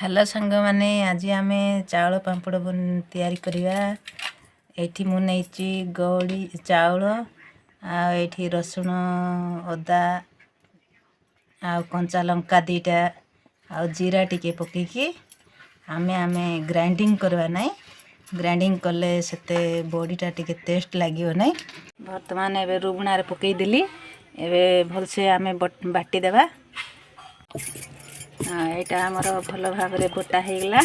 Hello ସାଙ୍ଗମାନେ, ଆଜି ଆମେ ଚାଉଳ ପାମ୍ପଡ଼ ତିଆରି କରିବା। ଏଇଠି ମୁଁ ନେଇଛି ଗଉଡ଼ି ଚାଉଳ ଆଉ ଏଇଠି ରସୁଣ, ଅଦା ଆଉ କଞ୍ଚା ଲଙ୍କା ଦୁଇଟା ଆଉ ଜିରା ଟିକେ ପକେଇକି ଆମେ ଆମେ ଗ୍ରାଇଣ୍ଡିଙ୍ଗ କରିବା ନାହିଁ। ଗ୍ରାଇଣ୍ଡିଙ୍ଗ କଲେ ସେତେ ବଡ଼ିଟା ଟିକେ ଟେଷ୍ଟ ଲାଗିବ ନାହିଁ। ବର୍ତ୍ତମାନ ଏବେ ରୁବୁଣାରେ ପକେଇଦେଲି। ଏବେ ଭଲସେ ଆମେ ବାଟିଦେବା। ଏଇଟା ଆମର ଭଲ ଭାବରେ ବଟା ହେଇଗଲା।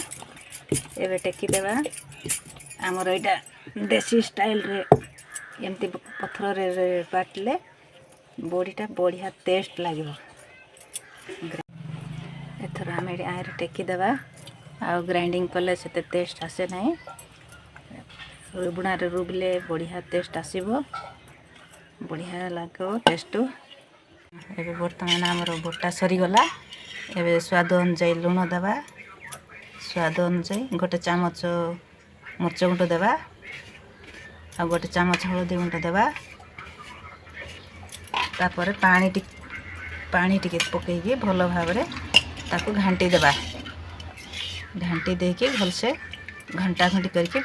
ଏବେ ଟେକିଦେବା। ଆମର ଏଇଟା ଦେଶୀ ଷ୍ଟାଇଲରେ ଏମିତି ପଥରରେ ବାଟିଲେ ବଡ଼ିଟା ବଢ଼ିଆ ଟେଷ୍ଟ ଲାଗିବ। ଏଥର ଆମେ ଏଠି ଆଇରେ ଟେକିଦେବା। ଆଉ ଗ୍ରାଇଣ୍ଡିଙ୍ଗ କଲେ ସେତେ ଟେଷ୍ଟ ଆସେ ନାହିଁ। ରୁବୁଣାରେ ରୁବିଲେ ବଢ଼ିଆ ଟେଷ୍ଟ ଆସିବ, ବଢ଼ିଆ ଲାଗିବ ଟେଷ୍ଟ। ଏବେ ବର୍ତ୍ତମାନ ଆମର ବଟା ସରିଗଲା। ଏବେ ସ୍ୱାଦ ଅନୁଯାୟୀ ଲୁଣ ଦେବା। ସ୍ୱାଦ ଅନୁଯାୟୀ ଗୋଟେ ଚାମଚ ମରିଚ ଗୁଣ୍ଡ ଦେବା ଆଉ ଗୋଟେ ଚାମଚ ହଳଦୀ ଗୁଣ୍ଡ ଦେବା। ତାପରେ ପାଣି ଟିକେ ପକେଇକି ଭଲ ଭାବରେ ତାକୁ ଘାଣ୍ଟି ଦେବା। ଘାଣ୍ଟି ଦେଇକି ଭଲସେ ଘଣ୍ଟା ଘଣ୍ଟି କରିକି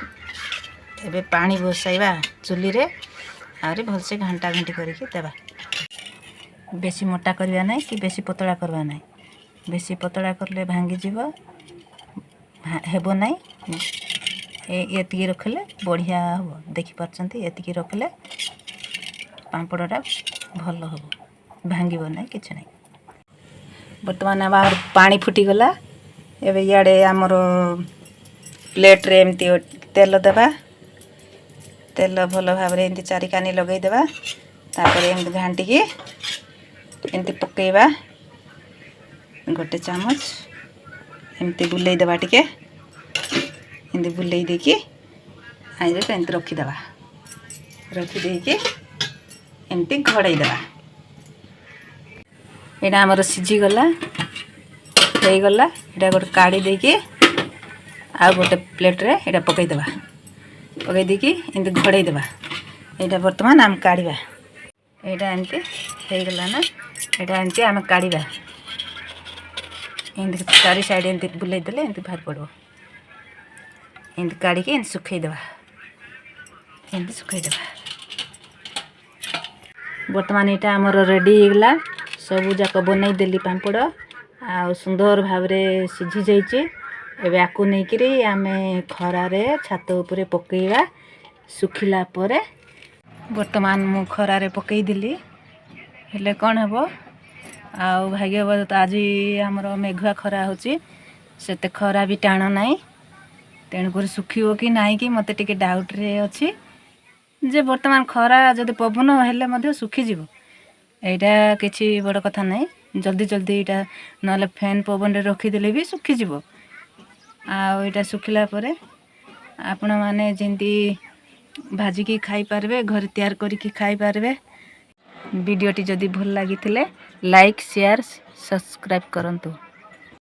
ଏବେ ପାଣି ବସାଇବା ଚୁଲିରେ। ଆହୁରି ଭଲସେ ଘାଣ୍ଟା ଘାଣ୍ଟି କରିକି ଦେବା। ବେଶୀ ମୋଟା କରିବା ନାହିଁ କି ବେଶୀ ପତଳା କରିବା ନାହିଁ। ବେଶୀ ପତଳା କଲେ ଭାଙ୍ଗିଯିବ, ହେବ ନାହିଁ। ଏତିକି ରଖିଲେ ବଢ଼ିଆ ହେବ। ଦେଖିପାରୁଛନ୍ତି, ଏତିକି ରଖିଲେ ପାମ୍ପଡ଼ଟା ଭଲ ହେବ, ଭାଙ୍ଗିବ ନାହିଁ, କିଛି ନାହିଁ। ବର୍ତ୍ତମାନ ଆମର ପାଣି ଫୁଟିଗଲା। ଏବେ ଇଆଡ଼େ ଆମର ପ୍ଲେଟ୍ରେ ଏମିତି ତେଲ ଦେବା। ତେଲ ଭଲ ଭାବରେ ଏମିତି ଚାରିକାନି ଲଗେଇଦେବା। ତାପରେ ଏମିତି ଘାଣ୍ଟିକି ଏମିତି ପକେଇବା। ଗୋଟେ ଚାମଚ ଏମିତି ବୁଲେଇ ଦେବା ଟିକେ। ଏମିତି ବୁଲେଇ ଦେଇକି ଆଇରେ ଏମିତି ରଖିଦେବା। ରଖିଦେଇକି ଏମିତି ଘୋଡ଼େଇ ଦେବା। ଏଇଟା ଆମର ସିଝିଗଲା, ହେଇଗଲା। ଏଇଟା ଗୋଟେ କାଢ଼ି ଦେଇକି ଆଉ ଗୋଟେ ପ୍ଲେଟ୍ରେ ଏଇଟା ପକାଇଦେବା। ପକାଇ ଦେଇକି ଏମିତି ଘୋଡ଼େଇ ଦେବା। ଏଇଟା ବର୍ତ୍ତମାନ ଆମେ କାଢ଼ିବା। ଏଇଟା ଏମିତି ହେଇଗଲା ନା, ଏଇଟା ଏମିତି ଆମେ କାଢ଼ିବା। ଏମିତି ଚାରି ସାଇଡ଼୍ ଏମିତି ବୁଲେଇ ଦେଲେ ଏମିତି ବାହାରି ପଡ଼ିବ। ଏମିତି କାଢ଼ିକି ଏମିତି ଶୁଖେଇଦେବା, ଏମିତି ଶୁଖେଇଦେବା। ବର୍ତ୍ତମାନ ଏଇଟା ଆମର ରେଡ଼ି ହେଇଗଲା। ସବୁ ଯାକ ବନେଇଦେଲି ପାମ୍ପଡ଼ ଆଉ ସୁନ୍ଦର ଭାବରେ ସିଝି ଯାଇଛି। ଏବେ ଆକୁ ନେଇକିରି ଆମେ ଖରାରେ ଛାତ ଉପରେ ପକେଇବା ଶୁଖିଲା ପରେ। ବର୍ତ୍ତମାନ ମୁଁ ଖରାରେ ପକେଇଦେଲି। ହେଲେ କ'ଣ ହେବ ଆଉ, ଭାଗ୍ୟବଶତଃ ଆଜି ଆମର ମେଘୁଆ ଖରା ହେଉଛି, ସେତେ ଖରା ବି ଟାଣ ନାହିଁ। ତେଣୁକରି ଶୁଖିବ କି ନାହିଁ କି ମୋତେ ଟିକେ ଡାଉଟ୍ରେ ଅଛି ଯେ ବର୍ତ୍ତମାନ ଖରା ଯଦି ପବନ ହେଲେ ମଧ୍ୟ ଶୁଖିଯିବ। ଏଇଟା କିଛି ବଡ଼ କଥା ନାହିଁ। ଜଲ୍ଦି ଜଲ୍ଦି ଏଇଟା ନହେଲେ ଫ୍ୟାନ୍ ପବନରେ ରଖିଦେଲେ ବି ଶୁଖିଯିବ। ଆଉ ଏଇଟା ଶୁଖିଲା ପରେ ଆପଣମାନେ ଯେମିତି ଭାଜିକି ଖାଇପାରିବେ, ଘରେ ତିଆରି କରିକି ଖାଇପାରିବେ। ଭିଡ଼ିଓଟି ଯଦି ଭଲ ଲାଗିଥିଲେ ଲାଇକ୍, ସେୟାର, ସବସ୍କ୍ରାଇବ୍ କରନ୍ତୁ।